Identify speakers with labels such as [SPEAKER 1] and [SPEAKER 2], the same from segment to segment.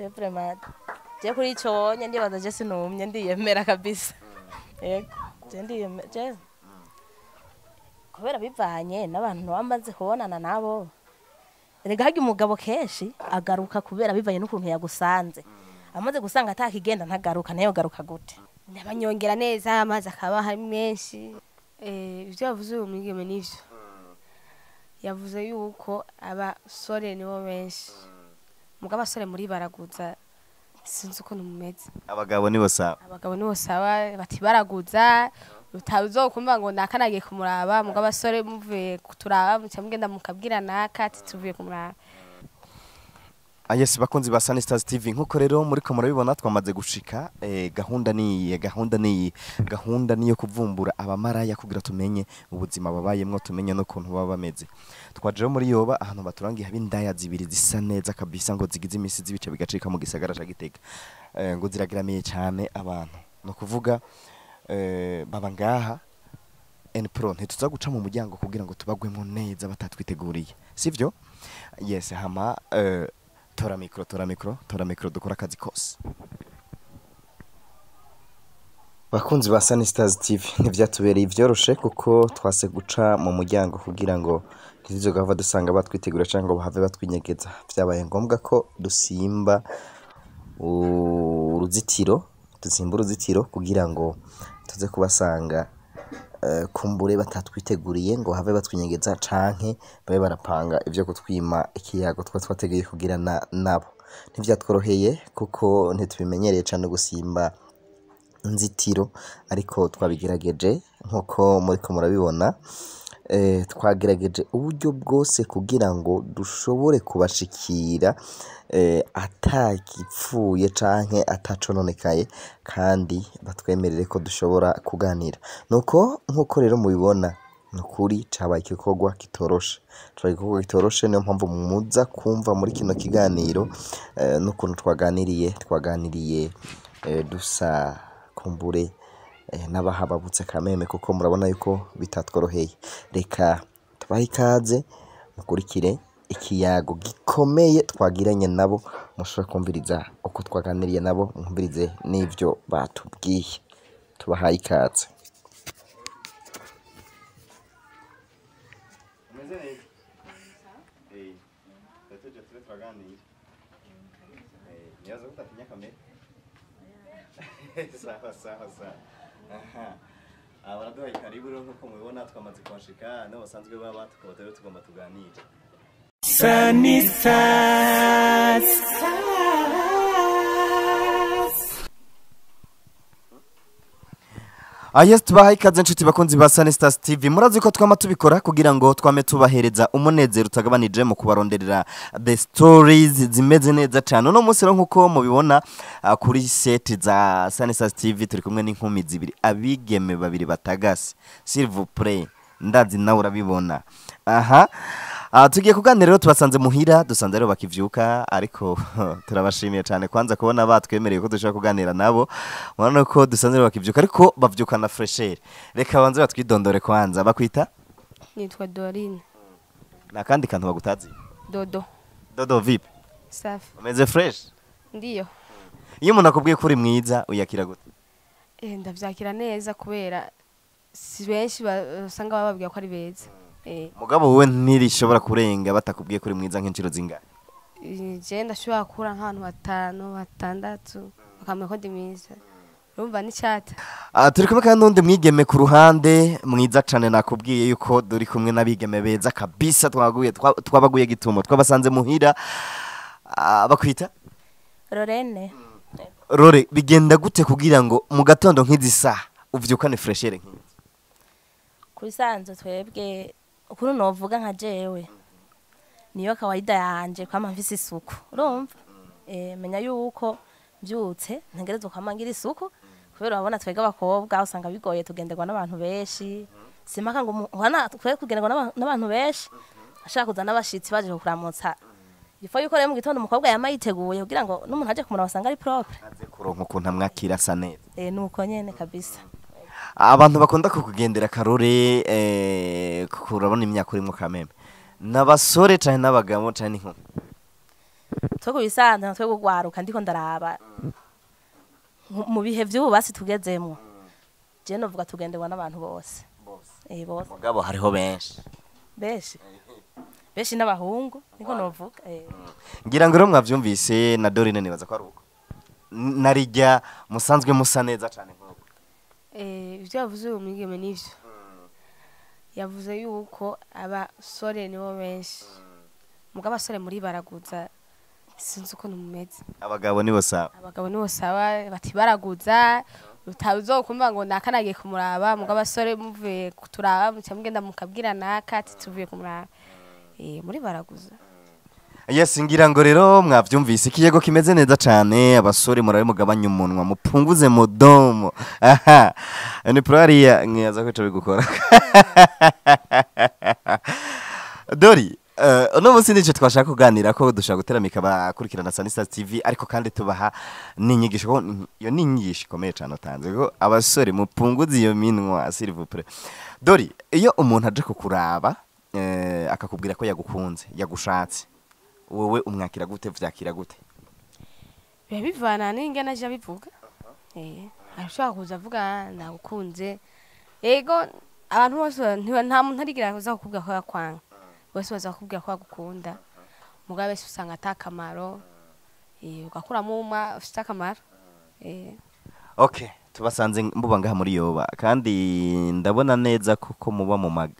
[SPEAKER 1] Je vraiment je kuri ico nye ndibaza je sinumye, ndiyemera kabisa. Yego, je ndiyemera je kubera bivanye n'abantu bamaze kubonana nabo. Erega harya umugabo kenshi agaruka kubera bivanye n'ukuntu yagusanze. Amaze gusanga atakigenda ntagaruka, nayo garuka gute?
[SPEAKER 2] Nabanyongera neza, amazi akaba ari menshi. Ivyo yavuze uyu mwigeme nivyo. Yavuze yuko abasore nibo benshi, mugabo abasore muri baraguza, sinzi ukuntu mumeze.
[SPEAKER 3] Abagabo nibo sawa.
[SPEAKER 2] Abagabo nibo sawa, bati baraguza utazokumva ngo nakanagiye kumuraba, mugabo abasore muvuye kuturaba muca mugenda mukabwira naka ati tuvuye kumuraba.
[SPEAKER 3] Yes, bakunzi ba Sunny Stars TV, nkuko rero muriko murabibona twamaze gushika. Gahunda ni gahunda ni gahunda niyo kuvumbura abamaraya kugira tumenye ubuzima babayemwo, tumenye no kuntu baba bameze. Twaje muri yoba ahantu baturangiye haba indaya zibiri zisa neza kabisa, ngo zigize imisi zibice bigacika mu gisagara ca Gitega. Ngo zirageramiye cyane abantu, no kuvuga baba ngaha N Pro ntituza guca mu muryango kugira ngo tubagwemo neza batatwiteguriye, sivyo? Yes, hama tora micro, tora micro, tora micro, dukora akazi kose. Bakunzi ba Sunny Stars TV, ntivyatubereye ivyoroshe kuko twase guca mu muryango kugira ngo ntituzogava dusanga batwitegura cyangwa ngo bahave batwinyegeza. Vyabaye ngombwa ko dusimba uruzitiro, dusimba uruzitiro kugira ngo tuze kubasanga, kumbure batatwiteguriye ngo have batwinyegeza canke babe barapanga ivyo kutwima ikiyago twa twategeye kugirana nabo. Ntivyatworoheye kuko ntitubimenyereye cane gusimba inzitiro, ariko twabigerageje nkuko muriko murabibona. Twagerageje uburyo bwose kugira ngo dushobore kubashikira atagipfuye canke atacononekaye, kandi batwemerere ko dushobora kuganira. Nuko nkuko rero mubibona, nukuri cabaye igikorwa kitoroshe, cabaye igikorwa kitoroshe. Niyo mpamvu muza kumva muri kino kiganiro n'ukuntu twaganiriye, twaganiriye dusa kumbure n'abahababutse kameme, kuko murabona yuko bitatworoheye. Reka tubahe ikaze mukurikire ikiyago gikomeye twagiranye nabo, mushobora kumviriza uko twaganiriye nabo, mwumvirize n'ivyo batubwiye. Tubahaye ikaze. Umeze neza? Ndateje tube turaganira. Nibaza ko utatinya kamere. Sawa sawa sawa. Aha. Baraduhaye karibu rero nkuko mubibona twamaze kuhashika, niho basanzwe baba, tukaba rero tugomba tuganire.
[SPEAKER 4] Sunny Stars.
[SPEAKER 3] Yes, tubahaye ikaze nshuti bakunzi ba Sunny Stars TV. Murazi ko twama tubikora kugira ngo twame tubahereza umunezero utagabanije mu kubaronderera the stories zimeze neza cyane. Uno munsi rero nkuko mubibona kuri set za Sunny Stars TV turi kumwe n'inkumi zibiri, abigeme babiri batagase. S'il vous plaît, ndazi nawe urabibona. Aha. Tugiye kuganira rero, tubasanze muhira, dusanze rero bakivyuka, ariko turabashimiye cyane kwanza kubona batwemereye ko dushobora kuganira nabo. Murabona ko dusanze rero bakivyuka, ariko bavyuka na fresher. Reka banze batwidondore kwanza. Bakwita?
[SPEAKER 2] Nitwa Dorine.
[SPEAKER 3] Nakandi kantu bagutazi?
[SPEAKER 2] Dodo.
[SPEAKER 3] Dodo vipi?
[SPEAKER 2] Safi.
[SPEAKER 3] Umeze fresh?
[SPEAKER 2] Ndiyo.
[SPEAKER 3] Iyo umuntu akubwiye ko uri mwiza uyakira gute?
[SPEAKER 2] Ndavyakira neza kubera si benshi usanga bababwira ko ari beza.
[SPEAKER 3] Mugabo wowe ntirishobora kurenga batakubwiye kuri mwiza nk'inshuro zingahe?
[SPEAKER 2] Je ndashobora kura nk'abantu batanu batandatu bakamenya ko ndi mwiza. Urumva ni chat.
[SPEAKER 3] Turi kumwe kandi n'undi mwigeme ku ruhande mwiza cane, nakubwiye yuko duri kumwe n'abigeme beza kabisa, twabaguye gitumo, twabasanze muhira. Bakwita
[SPEAKER 1] Lorene.
[SPEAKER 3] Rore, bigenda gute kugira ngo mu gatondo nk'izi saha uvyukane freshere nk'izi?
[SPEAKER 1] Kubisanzwe twebwe ukuntu novuga nka jewe niyo kawaida yanje kwama mfise isuku, urumva? Menya yuko mbyutse ntegerezwa kwama ngira isuku, kubera urabona twebwe abakobwa usanga bigoye tugenderwa n'abantu benshi. Simpaka ngo wana twe kugenderwa n'abantu benshi, ashaka kuza n'abashitsi baje kukuramutsa. Ifo yuko rero mu gitondo umukobwa yama yiteguye kugira ngo n'umuntu aje kumuraba asanga ari propre,
[SPEAKER 3] aze kuronka ukuntu amwakira asa neza.
[SPEAKER 1] Nuko nyene kabisa.
[SPEAKER 3] Abantu bakunda kukugendera Karore, kurabona imyaka urimo kameme, n'abasore canke n'abagabo canke n'inkumi?
[SPEAKER 1] Twe kubisanzwe natwe kugwaruka ndiko ndaraba mu bihe vy'ubu basi tugezemwo, je novuga tugenderwa n'abantu bose. Bose.
[SPEAKER 3] Mugabo hariho benshi.
[SPEAKER 1] Benshi benshi n'abahungu niko novuga.
[SPEAKER 3] Ngira ngo rero mwavyumvise na Dorine, nibaza ko ari uko narijya musanzwe musa neza cane nk'uko.
[SPEAKER 2] Ibyo yavuze uyu mwigeme nivyo. Yavuze yuko abasore nibo benshi, muga abasore muri baraguza, sinzi ukuntu mumeze.
[SPEAKER 3] Abagabo nibo sawa.
[SPEAKER 2] Abagabo nibo sawa, bati baraguza utazokumva ngo naka nagiye kumuraba, muga abasore muvuye kuturaba muca mugenda mukabwira naka ati tuvuye kumuraba. Muri baraguza.
[SPEAKER 3] Yes, ngira ngo rero mwavyumvise ikiyego kimeze neza cane. Abasore murabe mugabanya umunwa, mupunguze mudomo. Aha ni prariya nkiyaza ko bigukora. Dori, uno munsi nico twashaka kuganira ko dushaka guteramika abakurikirana Sanista TV, ariko kandi tubaha n'inyigisho, ko iyo ni inyigisho ikomeye cane utanze ko abasore mupunguze iyo minwa, s'il vous plaît. Dori, iyo umuntu aje kukuraba akakubwira ko yagukunze, yagushatse, wowe umwakira gute, vyakira gute?
[SPEAKER 2] Biba bivana n'ingene aje abivuga. Arashobora kuza avuga nagukunze, ego abantu bose nta muntu arigira kuza kukubwira ko yakwanga, bose baza kukubwira ko bagukunda, mugabo benshi usanga ata kamaro. Ugakuramo umwa ufite akamaro.
[SPEAKER 3] Okay, tubasanze mbuba ngaha muri yoba, kandi ndabona neza kuko muba mu mag.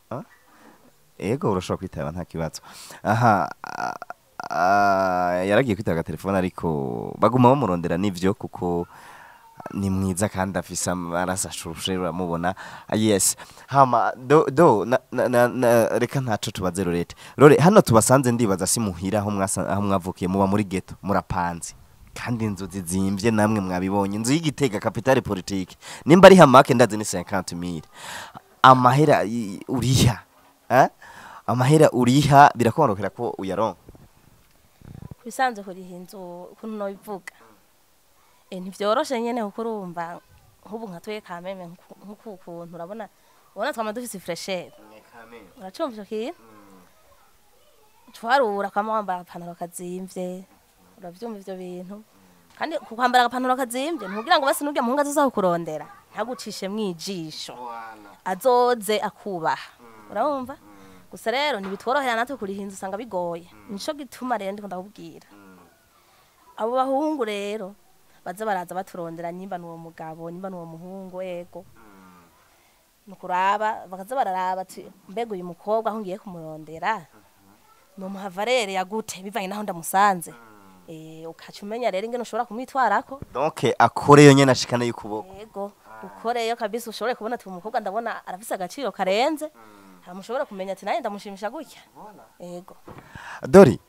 [SPEAKER 3] Ah? Ego, urashobora kwitaba nta kibazo. Aha yaragiye kwitaba telefone, ariko baguma bamurondera nivyo, kuko ni mwiza kandi afise amaraso ashushe, uramubona. Yes, hama do, do na, na, na, na, reka ntaco tubaze Rorete. Rore, hano tubasanze ndibaza si muhira aho mwasa, aho mwavukiye muba muri ghetto, murapanze kandi inzu zizimvye, namwe mwabibonye inzu y'Igitega capitale politique, nimba ari hamake ndazi ni 50000 amahera uriha, eh? Amahera uriha birakorokera ko uyaronka?
[SPEAKER 1] Kubisanzwe kuriha inzu, ukuntu nobivuga, ntivyoroshe nyene, kuko urumva nk'ubu nka twe kameme nk'uku kuntu urabona, ubona twama dufise fraîcheur, uracumva ico kintu twarura kwama wambara agapantaro kazimvye, uravyumva ivyo bintu. Kandi kukwambara agapantaro kazimvye ntugira ngo basi nurya muhungu azoza kukurondera ntagucishe mwijisho, azoze akubaha, urabumva. Gusa rero ntibitworohera natwe kuriha inzu, usanga bigoye. Nico gituma rero ndiko ndakubwira abo bahungu rero baza baraza baturondera, nimba n'uwo mugabo, nimba n'uwo muhungu, ego nukuraba bakaza bararaba ati mbega uyu mukobwa aho ngiye kumurondera nomuha valeur ya gute bivanye naho ndamusanze. Ukaca umenya rero ingene ushobora kumwitwarako.
[SPEAKER 3] Donc akoreyo nyene ashikane y'ukuboko.
[SPEAKER 1] Yego, ukoreyo kabisa, ushobore kubona ati umukobwa ndabona arafise agaciro karenze, hama ushobora kumenya ati nanjye ndamushimisha gutya, yego.
[SPEAKER 3] Dori,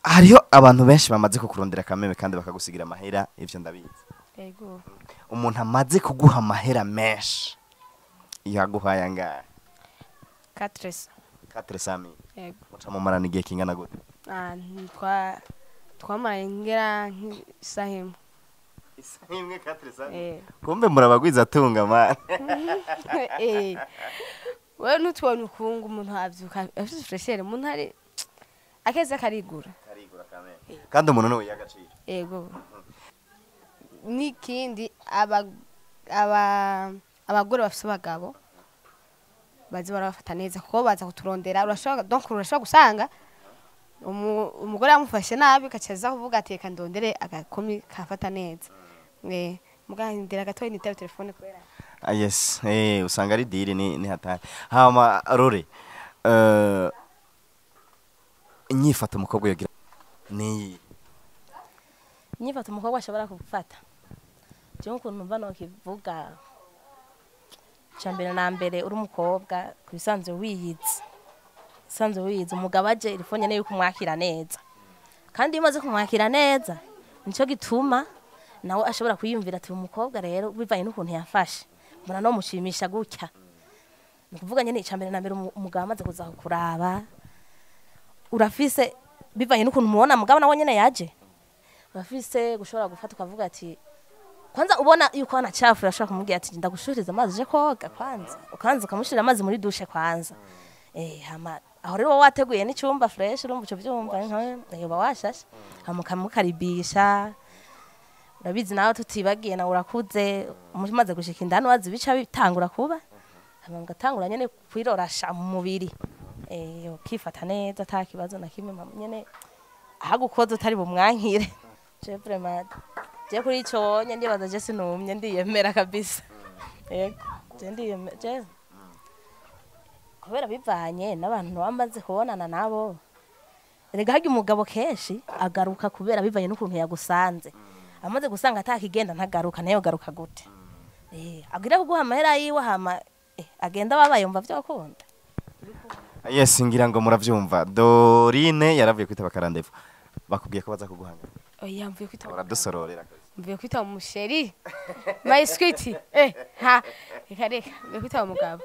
[SPEAKER 3] hariho abantu benshi bamaze kukurondera kameme kandi bakagusigira amahera, ivyo ndabizi.
[SPEAKER 2] Yego.
[SPEAKER 3] Umuntu amaze kuguha amahera menshi yaguhaye angahe?
[SPEAKER 2] 400.
[SPEAKER 3] 400?
[SPEAKER 2] Yego.
[SPEAKER 3] Muca mumarana igihe kingana gute?
[SPEAKER 2] Ah, twamaranye ngera nk'isaha imwe.
[SPEAKER 3] Isaha imwe, 400?
[SPEAKER 2] Eh.
[SPEAKER 3] Kumbe murabagwiza tunga man.
[SPEAKER 2] Wewe ntutubona ukungu umuntu avyuka afise fraîcheur, umuntu ari akeza karigura.
[SPEAKER 3] Karigura kameme, kandi umuntu niwe yagaciro.
[SPEAKER 2] Yego, n'ikindi aba aba abagore bafise abagabo bazi barabafata neza, kuko baza kuturondera. Urashobora, donc urashobora gusanga umugore yamufashe nabi, kacaza kuvuga ati reka ndondere agakomi kafata neza. Mugahindira gatoyi nitabe telefone kubera.
[SPEAKER 3] Ah, yes, usanga ari diri ni hatari. Hama Rore, inyifato umukobwa yogira ni?
[SPEAKER 1] Inyifato umukobwa ashobora gufata, jewe ukuntu numva nokivuga, ca mbere na mbere uri umukobwa ku bisanzwe wiyizi, usanzwe wiyizi, umugabo aje ilifo nyene yuko umwakira neza, kandi iyo umaze kumwakira neza nico gituma nawe ashobora kwiyumvira ati uyu mukobwa rero bivanye n'ukuntu yafashe mbona no mushimisha gutya. Ni ukuvuga nyene ica mbere na mbere umugabo amaze kuza kukuraba, urafise bivanye n'ukuntu umubona, mugabo nawe nyene yaje, urafise gushobora gufata ukavuga ati kwanza ubona yuko anachafu, urashobora kumubwira ati ndagushuriza amazi uje koga kwanza, ukanza ukamushirira amazi muri douche kwanza, hama Aho rero wowe wateguye n'icyumba fresh, urumva uco vyumva nkawe uba washashe, hama ukamukaribisha. Urabizi nawe tutibagiye, nawe urakuze, umaze gushika indani wazi bica bitangura kuba, hama mugatangura nyene kwirorasha mu mubiri, ukifata neza ata kibazo na kimwe, mama nyene ahagukoze utari bumwankire. Je vraiment, je kuri ico nye ndibaza je sinumye, ndiyemera kabisa. Yego, je ndiyemera je kubera bivanye n'abantu bamaze kubonana nabo. Erega harya umugabo kenshi agaruka kubera bivanye n'ukuntu yagusanze. Amaze gusanga atakigenda ntagaruka, nayo garuka gute? Agira kuguha amahera yiwe, hama agenda babaye yumva vyokunda.
[SPEAKER 3] Yes, ngira ngo muravyumva. Dorine yaravuye kwitaba karandevu, bakubwiye ko baza kuguhanga?
[SPEAKER 2] Oya, mvuye kwitaba.
[SPEAKER 3] Uradusororera.
[SPEAKER 2] Mvuye kwitaba umusheri, my sweet. Ha, reka reka, mvuye kwitaba umugabo.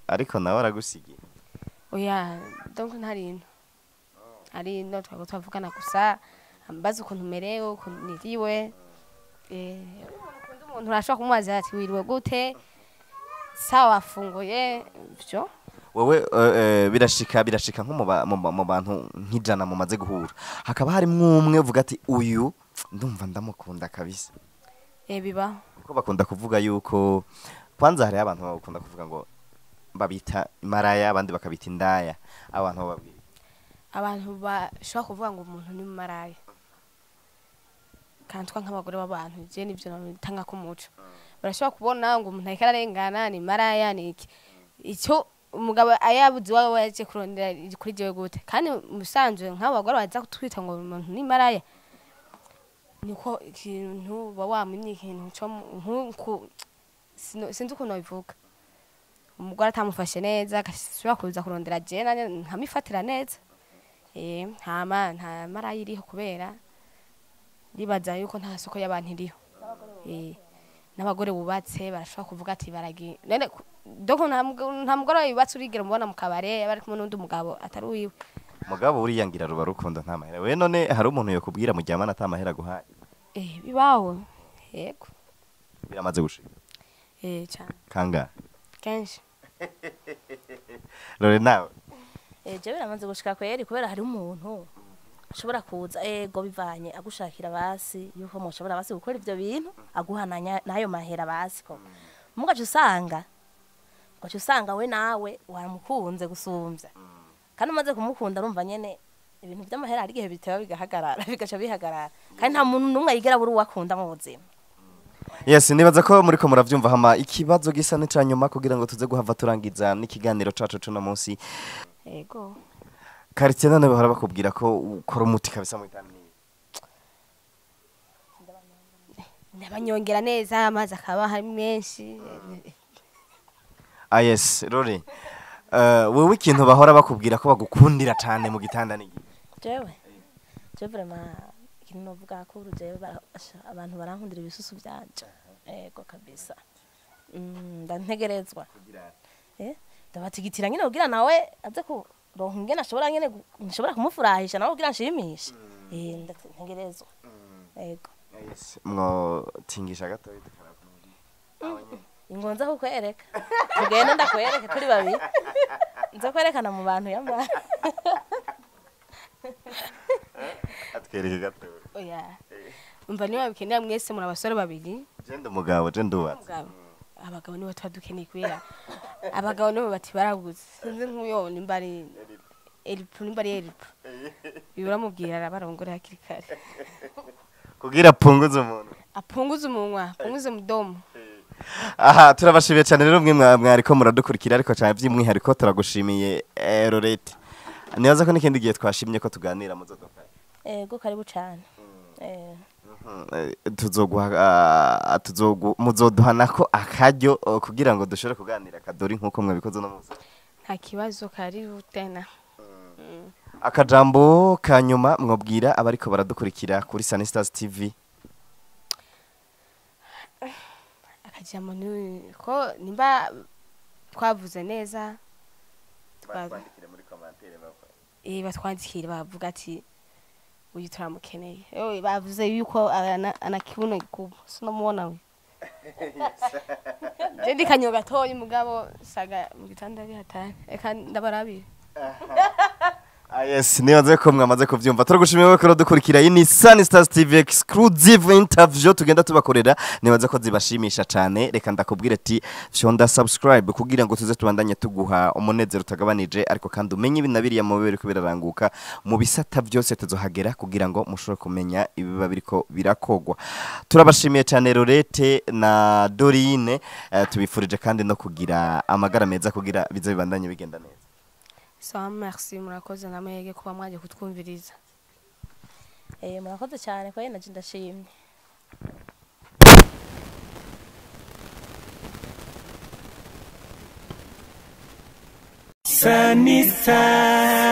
[SPEAKER 3] Ariko nawe aragusigiye?
[SPEAKER 2] Oya, donc ntari ino, ari ino twaba twavugana gusa, ambaza ukuntu merewe, ukuntu niriwe. Umuntu ukunda umuntu urashobora kumubaza ati wiriwe gute, sawa wafunguye, ivyo.
[SPEAKER 3] Wewe birashika nko mu bantu nk'ijana mumaze guhura, hakaba harimwo umwe uvuga ati uyu ndumva ndamukunda kabisa?
[SPEAKER 2] Bibaho.
[SPEAKER 3] Kuko bakunda kuvuga yuko kwanza hariho abantu bakunda kuvuga ngo babita maraya, abandi bakabita indaya. Abantu bababwira
[SPEAKER 2] Abantu bashobora kuvuga ngo umuntu ni maraya kantwa nk'abagore b'abantu, je nivyo nabitanga ko umuco. Barashobora kubona ngo umuntu ariko ararengana ni maraya, ni iki icyo umugabo ayabuze iwawe yaje kurondera kuri jewe gute? Kandi musanzwe nk'abagore baza kutwita ngo umuntu ni maraya, niko ikintu uba wamwimye, ikintu co nkuku sinzi ukuntu babivuga. Umugore atamufashe neza agashobora kuza kurondera jewe nanje nkamifatira neza. Hama nta maraya iriho, kubera ndibaza yuko nta soko y'abantu iriho. N'abagore bubatse barashobora kuvuga ati baragiye none donc nta mugore yubatse urigera umubona mu kabare bari kumwe n'undi mugabo atari uwiwe.
[SPEAKER 3] Mugabo uriya ngira ruba rukundo nta mahera. We none hari umuntu yokubwira muryamana ata mahera aguhaye?
[SPEAKER 2] Bibaho, yego.
[SPEAKER 3] Biramaze gushika?
[SPEAKER 2] Cyane.
[SPEAKER 3] Kangahe?
[SPEAKER 2] Kenshi.
[SPEAKER 3] Rore nawe?
[SPEAKER 1] Je biramaze gushika kweri, kubera hari umuntu ashobora kuza, ego bivanye agushakira basi yuko mushobora basi gukora ivyo bintu, aguhananya nayo mahera basi ko mugaca usanga we nawe waramukunze gusumvya, kandi umaze kumukunda urumva nyene ibintu vy'amahera hari igihe biteba bigahagarara, bigaca bihagarara, kandi nta muntu n'umwe yigera abura uwo akunda mu buzima.
[SPEAKER 3] Yes, nibaza ko muriko muravyumva. Hama ikibazo gisa n'ica nyuma kugira ngo tuze guhava turangiza n'ikiganiro cacu cuno munsi.
[SPEAKER 2] Yego.
[SPEAKER 3] Quartier none bahora bakubwira ko ukora umuti kabisa mu itani?
[SPEAKER 2] Ndabanyongera neza, amazi akaba ari menshi.
[SPEAKER 3] Ah yes, Rore. Wewe ikintu bahora bakubwira ko bagukundira cane mu gitanda ni iki?
[SPEAKER 1] Jewe vraiment ikintu novuga ko jewe abantu barankundira ibisusu byanje. Ego kabisa. Ndantegerezwa. Ndabatigitira nyine kugira nawe aze kuronka ingene ashobora nyene nshobora kumufurahisha nawe kugira nshimishe. Ndategerezwa. Ego.
[SPEAKER 3] Yes, mwo tingisha gato.
[SPEAKER 1] Ingonza kukwereka. Tugende ndakwereka turi babiri. Nza kwerekana mu bantu yamba.
[SPEAKER 3] Atwereke gato.
[SPEAKER 2] Oya. Umva niba bikenera mwese muri abasore babiri.
[SPEAKER 3] Je ndi umugabo, je ndubatse.
[SPEAKER 2] Abagabo nibo twadukeneye, kubera abagabo nibo bati baraguze. Sinzi nk'uyo nimba ari Elipu, nimba ari Elipu. Biramubwira arabarongora hakiri kare.
[SPEAKER 3] Kugira apunguze umuntu.
[SPEAKER 2] Apunguze umunwa, apunguze mudomo.
[SPEAKER 3] Aha turabashimiye cyane rero mwe mwariko muradukurikira, ariko cyane by'umwihariko turagushimiye Rorette. Nibaza ko n'ikindi gihe twashimye ko tuganira muzodoka.
[SPEAKER 1] Ego, karibu cyane.
[SPEAKER 3] Tuzoguha muzoduhanako akaryo kugira ngo dushobore kuganira kadori nkuko mwabikoze no muzi.
[SPEAKER 2] Nta kibazo, karibu tena.
[SPEAKER 3] Akajambo kanyuma mwobwira abariko baradukurikira kuri Sunny Stars TV?
[SPEAKER 2] Akajambo ni ko nimba twavuze neza
[SPEAKER 3] batwandikire muri commentaire.
[SPEAKER 2] Batwandikire bavuga ati uyu turamukeneye. Bavuze yuko ana kibuno gikubwa, sinamuona we. Je ndi kanyo gatoyi, mugabo saga mu gitanda ari hatari. Reka ndabarabire.
[SPEAKER 3] Ah, yes, nibaze ko mwamaze kuvyumva. Turagushimiye ko dukurikira. Iyi ni Sun Stars TV exclusive interview tugenda tubakorera, nibaze ko zibashimisha cyane. Reka ndakubwira ati fyonda subscribe kugira ngo tuze tubandanye tuguha umunezero utagabanije, ariko kandi umenye ibi na biriya mu biriko biraranguka mu bisata byose. Tuzohagera kugira ngo mushobore kumenya ibiba biriko birakogwa. Turabashimiye cyane Lorete na Dorine, tubifurije kandi no kugira amagara meza kugira bize bibandanye bigenda neza.
[SPEAKER 2] Sawa, merci, murakoze namwege kuba mwaje kutwumviriza.
[SPEAKER 1] Murakoze cyane kwa naje ndashimye.
[SPEAKER 4] Sunny side.